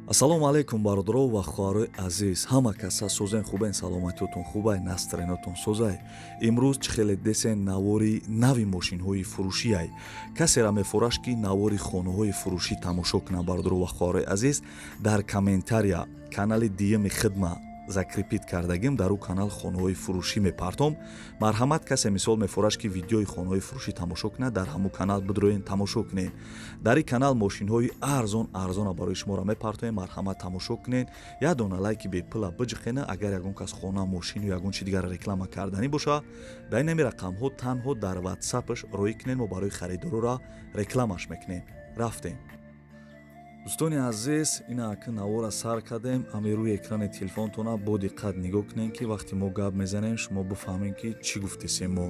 Ассалому алайкум бародаро ва хоҳарои азиз. Ҳама каса созен, хубен, саломатиётон хубай, настроениятон созай. Имрӯз чӣ хеле десен навори нави мошинҳои фурӯшиай. Касера мефураш, ки навори хонаҳои фурӯшӣ тамошо кунад, бародаро ва хоҳарои азиз, дар комментария канали диюми хидма закрепить кардагим, дар ӯ канал хонаҳои фурӯшӣ мепартом. Марҳамат, касе мисол мефураш, ки видеои хонаҳои фурӯшӣ тамошо кунад, дар ҳамун канал бидроен, тамошо кунед. Дар ин канал мошинҳои арзон арзона барои шуморо мепартоем. Марҳамат, тамошо кунед. Як дона лайки бепула биҷиқена. Агар ягон кас хона, мошину ягон чи дигар реклама карданӣ боша, дар ин ҳами рақамҳо танҳо дар ватсапаш роӣ кунед, мо барои харидорора рекламаш мекунем. Рафтем. Дӯстони азиз, ина ака навора сар кардем. Ами рӯи экрани телефонтона бо диққат нигоҳ кунем, ки вақте мо гап мезанем, шумо бифаҳмем, ки чӣ гуфтесем мо.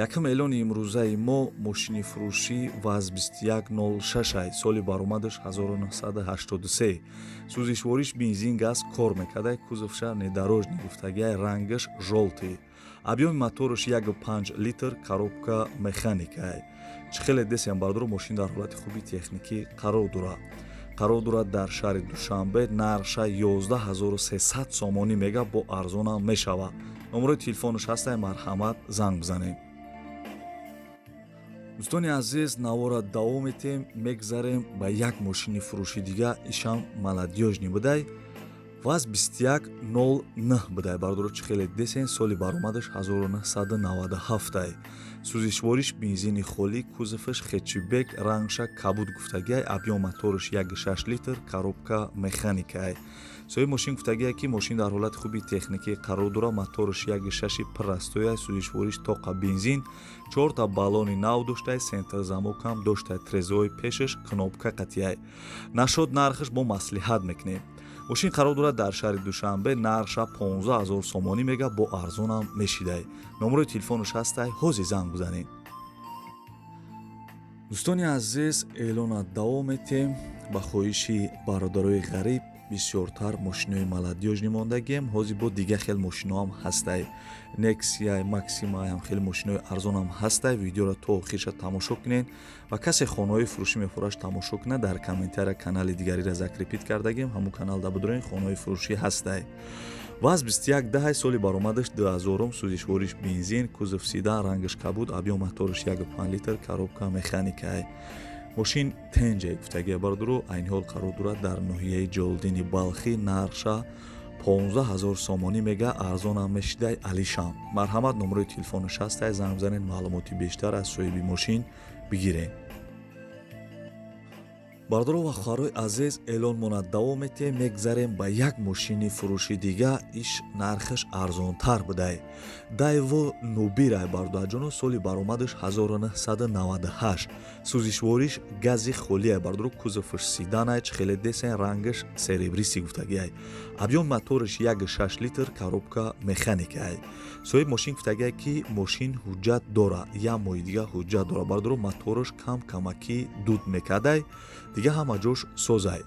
Якум эълони имрӯзаи мо мошини фурӯшӣ ВАЗ 2106, соли баромадаш 1983, сӯзишвориш бензин, газ кор мекарда, кузовша внедорожник гуфтагиай, рангаш жёлтый, объёми мотораш 1,5 литр, коробка механикай. Чӣ хеле десем, бародаро, мошин дар ҳолати хуби техникӣ қарор дорад дар шаҳри Душанбе. Нархша 11 300 сомонӣ мега, бо арзонам мешавад. Номерои телефонаш ҳастай, марҳамат, занг бизанед. Дӯстони азиз, навора давом метем, мегзарем ба як мошини фурӯши дига. Ишам молодёжный будай, ВАЗ 2109 будай, бародаро. Чӣ хеле десен, соли баромадаш 1997, сӯзишвориш бензини холӣ, кузоваш хэтчбек, рангша кабуд гуфтагиай, объём мотораш 1,6 литр, коробка механикай. Соҳиби мошин гуфтагиай, ки мошин дар ҳолати хуби техникӣ қарор дорад, мотораш 1,6 простой, сӯзишвориш тоқа бензин, чорта баллони нав доштай, центр замокам доштай, трезои пешаш кнопка қатиай. Нашод нархаш бо маслиҳат мекунем. Мошин қарор дорад дар шаҳри Душанбе, нархша 15 000 сомонӣ мега, бо арзонам мешидай. Номерои телефонаш ҳастай, ҳозир занг бизанед. Дӯстони азиз, эълона давом метем. Ба хоҳиши бародарои ғариб бисёртар мошинои молодёжный мондагием. Ҳозир бо дига хел мошиноам ҳастай, Нексия, Максимаам, хеле мошинои арзонам ҳастай. Видеоро то охирша тамошо кунед ва касе хонаҳои фурӯшӣ мефураш, тамошо кунад. Дар комментария канали дигариро закрепить кардагим, ҳамун каналда бидурен, хонаҳои фурӯшӣ ҳастай. ВАЗ 2110, соли баромадаш 2000, сӯзишвориш бензин, кузов седан, рангаш кабуд, объём мотораш 1,5 литр, коробка механикай. Мошин тенҷа гуфтагия, бародаро. Айни ҳол қарор дорад дар ноҳияи Ҷолдини Балхӣ, нархша 15 000 сомонӣ мега, арзонам мешидай, алишам. Марҳамат, номерои телефонаш ҳастай, занг бизанед, маълумоти бештар аз соҳиби мошин бигиред. Бародаро ва хоҳарои азиз, эълонмона давом метиҳем, мегзарем ба як мошини фурӯши дига. Иш нархаш арзонтар будай, Дайво Нубирай, бародарҷоно. Соли баромадаш 1998, сӯзишвориш гази холиай, бародаро, кузоваш седанай, чӣ хеле десен, рангаш серебристый гуфтагиай, объём мотораш 1,6 литр, коробка механикай. Соҳиб мошин гуфтагиай, ки мошин ҳуҷҷат дора, як моҳи дига ҳуҷҷат дора. Бародаро, мотораш кам камакӣ дуд мекардай, дига ҳама ҷош созай.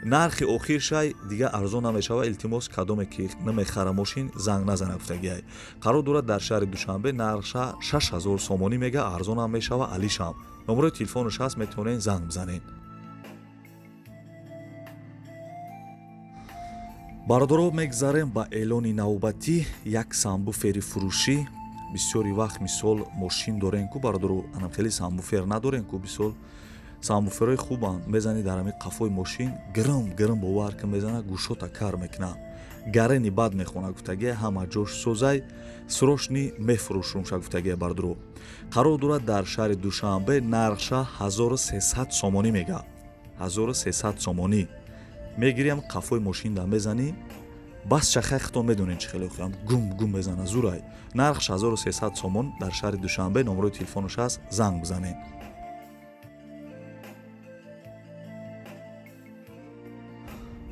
Нархи охиршай, дига арзон намешава. Илтимос, кадоме ки намехара мошин, занг назана гуфтагиай. Қарор дорад дар шаҳри Душанбе, нархша 6000 сомонӣ мега, арзонам мешава, алишам. Номерои телефонаш ҳаст, метавонед занг бизанед. Бародаро, мегзарем ба эълони навбатӣ, як сабвуфери фурӯшӣ. Бисёри вақт, мисол, мошин дорем ку, бародаро, анам хеле сабвуфер надорем ку. Бисёр сабвуферҳои хубанд, мезанӣ дар ҳамин қафои мошин, гирм гирм, бовар ки, мезана, гӯшота кар мекуна, гарени бад мехона гуфтагия. Ҳама ҷош созай, срочный мефурӯшумша гуфтагия. Бародаро, қарор дорад дар шаҳри Душанбе, нархша 1300 сомонӣ мега. 1300 сомонӣ мегирем, қафои мошинда мезанӣ, бас чахай, хитон медонед чӣ хеле охирам гум гум мезана, зурай. Нархш 1300 сомон, дар шаҳри Душанбе. Номерои телефонаш ҳаст, занг бизанед.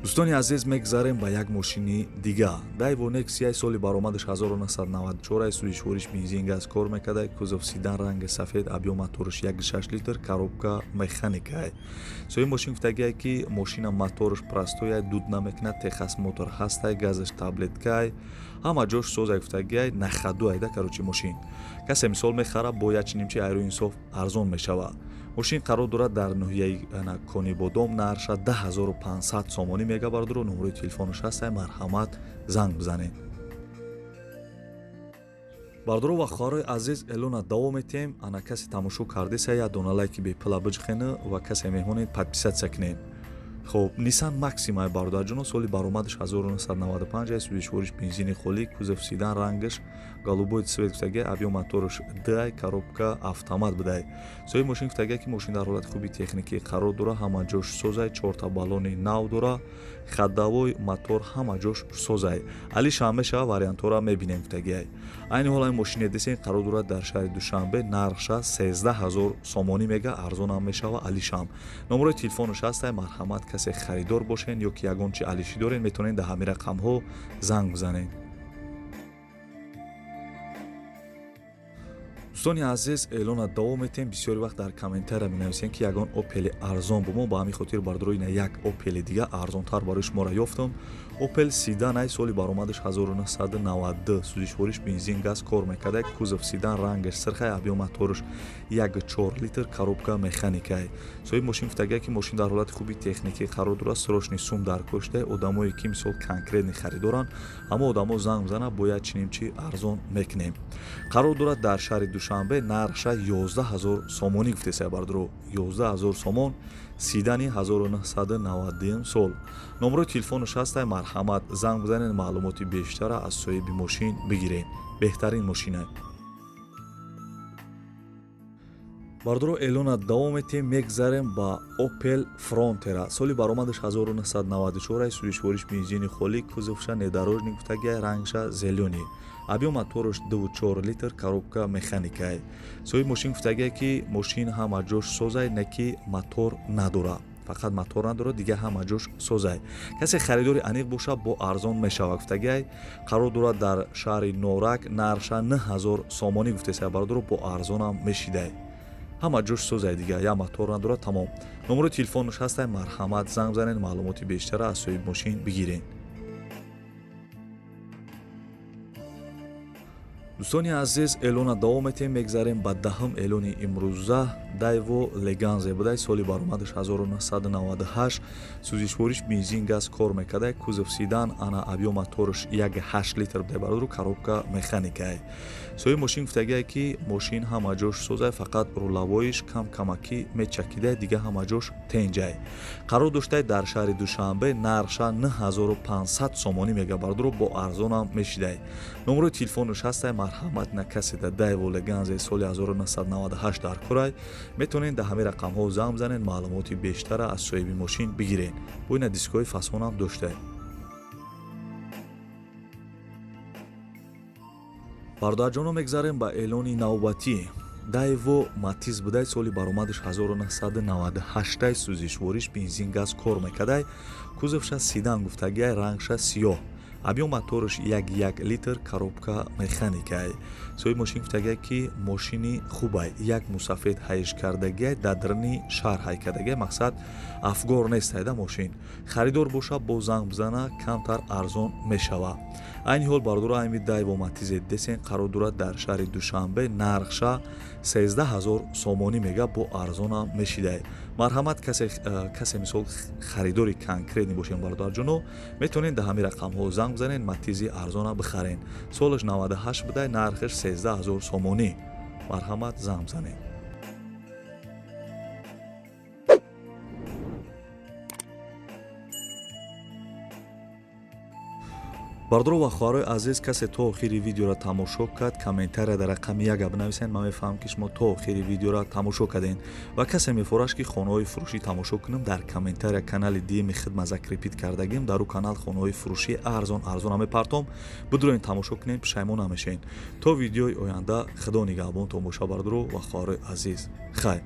Дӯстони азиз, мегзарем ба як мошини дига, Дайво Нексия, соли баромадаш 1994, сӯзишвориш бензин, газ кор мекарда, кузов седан, ранги сафед, объём мотораш 1,6 литр, коробка механикай. Соҳиби мошин гуфтагие, ки мошина мотораш простой, дуд намекунад, техосмотр ҳастай, газаш таблеткай, ҳама ҷош созай гуфтагиай, на ходу айда. Короче, мошин касе мисол мехара, бо як чинимчи айрӯ инсоф арзон мешавад. Мошин қарор дорад дар ноҳияи Конибодом, нархша 10500 сомонӣ мега бародаро. Номерои телефонаш ҳастай, марҳамат занг бизанед. Бародаро ва хоҳарои азиз, эълона давом метиҳем. Ана касе тамошо кардеса, як дона лайки бепула биҷхена ва касе меҳмонед, подписаться кунед. Хоб, Nissan Maxima бародарҷоно, соли баромадаш 1995 аст, сӯзишвориш бензини холӣ, кузов седан, рангаш голубой цвет гуфтага, объём мотораш дай, коробка автомат будай. Соҳиби мошин гуфтага, ки мошин дар ҳолати хуби техникӣ қарор дора, ҳама ҷош созай, чорта баллони нав дора, ходовой мотор ҳама ҷош созай. Алишам мешава, вариантҳоро мебинем гуфтагиай. Айни ҳол ин мошине десен қарор дорад дар шаҳри Душанбе, нархша 13000 сомонӣ мега, арзонам мешава, алишам. Номерои телефонаш ҳастай, марҳамат, касе харидор бошен ё ки ягон чи алишӣ дорен, метавонед дар ҳамин рақамҳо занг бизанед. Дӯстони азиз, эълона давом метиҳем. Бисёри вақт дар комментария менависем, ки ягон Опели арзон бо мо. Ба ҳамин хотир, бародаро, ина як Опели дига арзонтар барои шуморо ёфтам. Опел седан ай, соли баромадаш 1992, сӯзишвориш бензин газ кор мекарда, кузов седан, рангаш сирхай, объём мотораш 1,4 литр, коробка механикай. Соҳиби мошин гуфтага, ки мошин дар ҳолати хуби техникӣ қарор дорад, срочный сум дар кошта. Одамое ки мисол конкретный харидоранд, ҳама одамо занг бизананд, бояд чиним чи арзон мекунем. Қарор дорад дар шаҳри Душанбе, нархша 11000 сомонӣ гуфтеса бародаро, 11000 сомон, седани 1992 сол. Номерои телефонаш ҳастай, марҳамат, занг бизанед, маълумоти бештара аз соҳиби мошин бигиред. Беҳтарин мошина. Бародаро, эълона давом метиҳем, мегзарем ба Opel Frontera. Соли баромадаш 1994, сӯзишвориш бензини холӣ, кузовша внедорожник гуфтагиай, рангша зелёный. Объём мотораш 2,4 литр, коробка механикай. Соҳиби мошин гуфтагиай, ки мошин ҳама ҷош созай, не ки мотор надора. Фақат мотор надорад, дига ҳама ҷош созай. Касе харидори аниқ боша, бо арзон мешава гуфтагиай. Қарор дорад дар шаҳри Норак, нархша 9000 сомонӣ гуфтеса бародаро, бо арзонам мешидай. Ҳама ҷош созай, дига як мотор надорад, тамом. Номерои телефонаш ҳастай, марҳамат, занг бизанед, маълумоти бештара аз соҳиби мошин бигиред. Дӯстони азиз, эълона давом метиҳем, мегзарем ба даҳум эълони имрӯза. Дайво Леганзе будай, соли баромадаш 1998, сӯзишвориш бензин газ кор мекардай, кузов седан, ана объём мотораш 1,8 литр будай бародаро, коробка механикай. Соҳиби мошин гуфтагиай, ки мошин ҳама ҷош созай, фақат рулавоиш кам камакӣ мечакидай, дига ҳама ҷош тенҷай. Қарор доштай дар шаҳри Душанбе, нархша 9500 сомонӣ мега бародаро, бо арзонам мешидай. Номерои телефонаш ҳастай, марҳамат, на касе да Дайво Леганзе соли 1998 дар курай, метавонед дар ҳамин рақамҳо занг бизанед, маълумоти бештара аз соҳиби мошин бигиред. Бо ина дискҳои фасонам доштай. Бародарҷоно, мегзарем ба эълони навбатӣ. Дайво Матиз будай, соли баромадаш 1998, сӯзишвориш бензин газ кор мекардай, кузовша седан гуфтагиай, рангша сиёҳ. Объём мотораш 1,1 литр, коробка механикай. Соҳиби мошин гуфтагиай, ки мошини хубай, як мусафед ҳайш кардагиай, дар даруни шаҳр ҳай кардагиай, мақсад афгор нестай да мошин. Харидор боша, бо занг бизана, камтар арзон мешава. Айни ҳол бародаро, ами Дайво Матизе десен қарор дорад дар шаҳри Душанбе, нархша 13000 сомонӣ мега, бо арзонам мешидай. Марҳамат, касе мисол харидори конкретный бошем бародарҷоно, метавонед дар ҳамин рақамҳо занг бизанед, Матизи арзона бихарен. Солаш 98 будай, нархаш 13000 сомонӣ. Марҳамат, занг бизанед. Бародаро ва хоҳарои азиз, касе то охири видеоро тамошо кард, комментария дар рақами 1 бинависед, ман мефаҳмам, ки шумо то охири видеоро тамошо кардем. Ва касе мефораш, ки хонаҳои фурӯшӣ тамошо кунам, дар комментария канали диеми хидма закрепить кардагим, дар ӯ канал хонаҳои фурӯшӣ арзон арзона мепартом, бидроен тамошо кунем, пушаймон намешавед. То видеои оянда худо нигаҳбонтон боша, бародаро ва хоҳарои азиз. Хайр.